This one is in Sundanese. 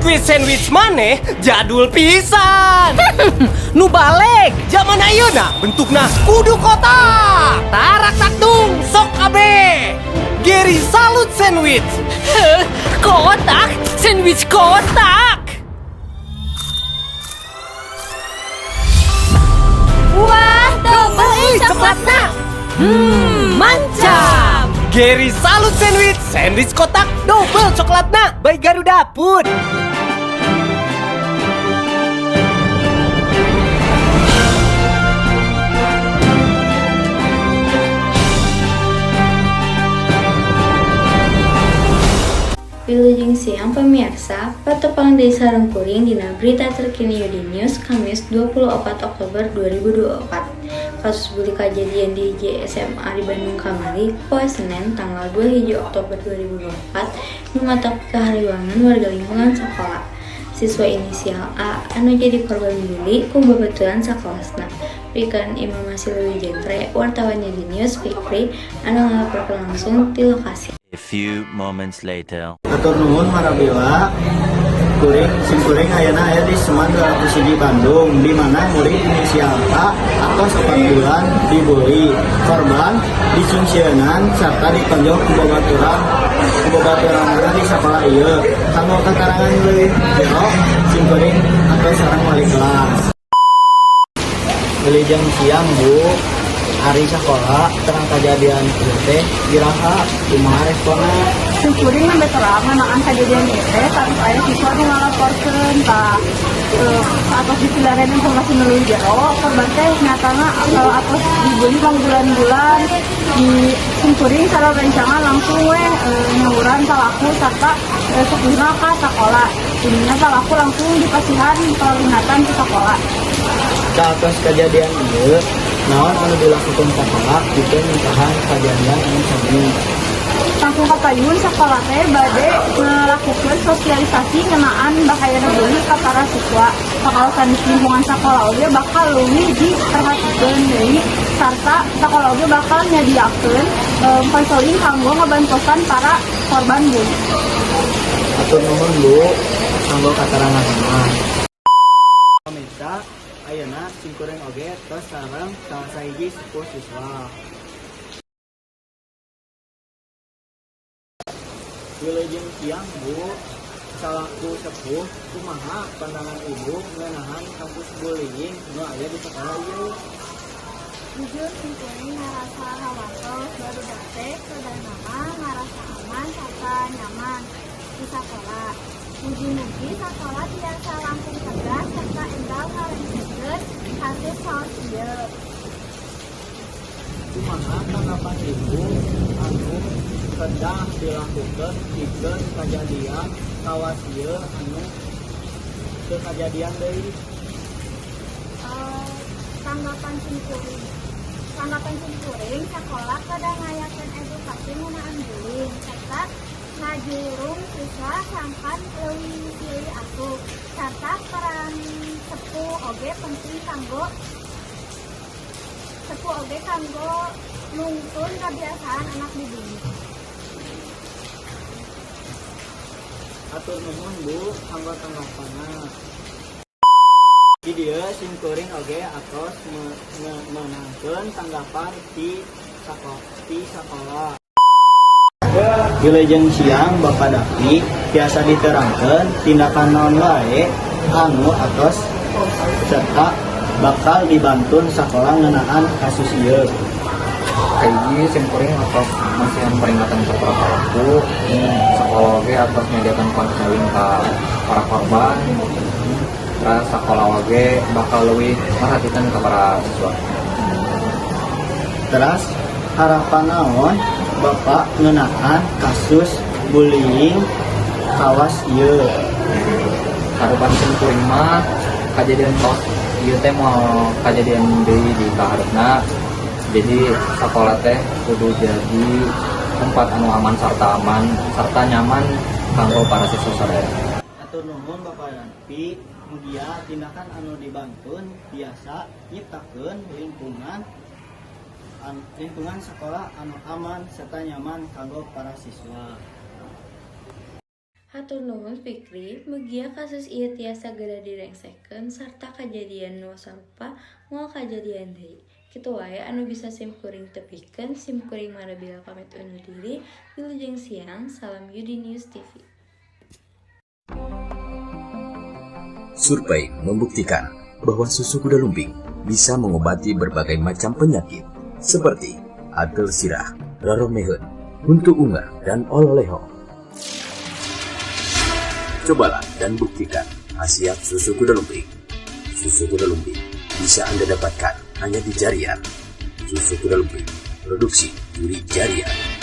Biskuit sandwich maneh jadul pisan. Nu balik. Zaman ayeuna bentukna kudu kotak. Tarak taktung sok kabeh. Gary Salut Sandwich. Kotak, sandwich kotak. Wah, double Euy, coklatna. Mantap. Gary Salut Sandwich, sandwich kotak double coklatna by Garuda Food. Wilujeng siang pemirsa, patepang deui sareng kuring dina berita terkini Yudi News Kamis 24 Oktober 2024. Kasus bully kajadian di hiji SMA di Bandung kamari poe Senin tanggal 2 hiji Oktober 2024 nu matak kahariwangan warga lingkungan sakola. Siswa inisial A anu jadi korban bully ku babaturan sakelasna. Pikeun informasi leuwih jentre, wartawan Yudi News Fikri anu ngalaporkeun langsung ti lokasi. A few moments later. Hatur nuhun marabila. Kuring sim kuring ayeuna aya di SMAN 201 Bandung, di mana murid inisial A atos 4 bulan dibully. Korban dicungsieunan serta ditonjok ku babaturanna di sakola ieu. Kanggo katarangan leuwih jero, sim kuring atos sareng wali kelas. Wilujeng siang, Bu. Ari sakola terang kejadian ieu teh iraha, kumaha responna? Simkuring nembe terang ngeunaan kejadian ieu teh saat aya siswa nu ngalaporkeun. Tah, atos dipilarian informasi nu leuwih jero, korban teh nyatana atos dibully bulan-bulan. Di simkuring sareng rencangan langsung weh nyawuran palaku serta sepuhna ka sakola. Ininya palaku langsung dipasihan peringatan ke sekolah. Atas kejadian ieu, naon anu dilakukan sekolah pikeun nyegah kejadian anu sami? Langkung kapayun, sekolah teh bade ngelakukan sosialisasi ngeunaan bahaya bully ka para siswa. Pakawasan di lingkungan sekolah oge bakal leuwih diperhatikeun deui sarta sekolah oge bakal nyadiakeun konseling kanggo ngabantosan para korban bully. Hatur nuhun, Bu, kanggo kataranganna. Pemirsa, ayeuna simkuring oge tos sareng salah sahiji sepuh siswa. Wilujeng siang, Bu. Salaku sepuh, kumaha pandangan Ibu ngeunaan kasus bullying nu aya di sekolah ieu? Jujur simkuring ngarasa hawatos, barudak teh kedahna mah ngarasa aman serta nyaman di sakola. Mugi-mugi sakola tiasa langkung tegas serta enggal ngalengserkeun kasus saos ieu. Kumaha tanggapan Ibu anu kedah dilakukan pikeun kejadian kawas ieu anu teu kajadian deui? Tanggapan simkuring, sekolah kedah ngayakeun edukasi ngeunaan bullying serta ngajurung siswa sangkan leuwih silih asuh, serta peran sepuh oge penting kanggo nungtun kebiasaan anak dibully. Hatur nuhun, Bu, kanggo tanggapanna. Di dieu simkuring oge atos meunangkeun tanggapan ti sakola. Wilujeng siang, Bapak Davi, tiasa diterangkeun tindakan naon wae anu atos serta bakal dibantun sakola ngeunaan kasus ieu? Kahiji, simkuring atos masihan peringatan ke para pelaku. Sekolah oge atos menyediakan konseling ke para korban. Terus sekolah oge bakal lebih merhatikan ke para siswa. Terus harapan naon Bapak ngeunaan kasus bullying kawas ieu? Harapan simkuring mah kejadian kawas ieu teh moal kejadian deui di kaharepna. Jadi sekolah teh kudu jadi tempat anu aman serta nyaman kanggo para siswa sadaya. Hatur nuhun, Bapak Yanti. Mugia tindakan anu dibantun tiasa nyiptakeun lingkungan sekolah anu aman serta nyaman kanggo para siswa. Hatur nuhun, Fikri, mugia kasus ieu tiasa geura direngsekeun sarta kajadian nu sarupa moal kajadian deui. Kitu wae anu bisa sim kuring tepikeun, sim kuring Marabila pamit undur diri. Wilujeng siang, salam Yudi News TV. Survei membuktikan bahwa susu kuda lumping bisa mengobati berbagai macam penyakit seperti atel sirah, raromehen, huntu ungar, dan ololeho. Cobalah dan buktikan khasiat susu kuda lumping. Susu kuda lumping bisa Anda dapatkan hanya di Jarian. Susu kuda lumping, produksi Juri Jarian.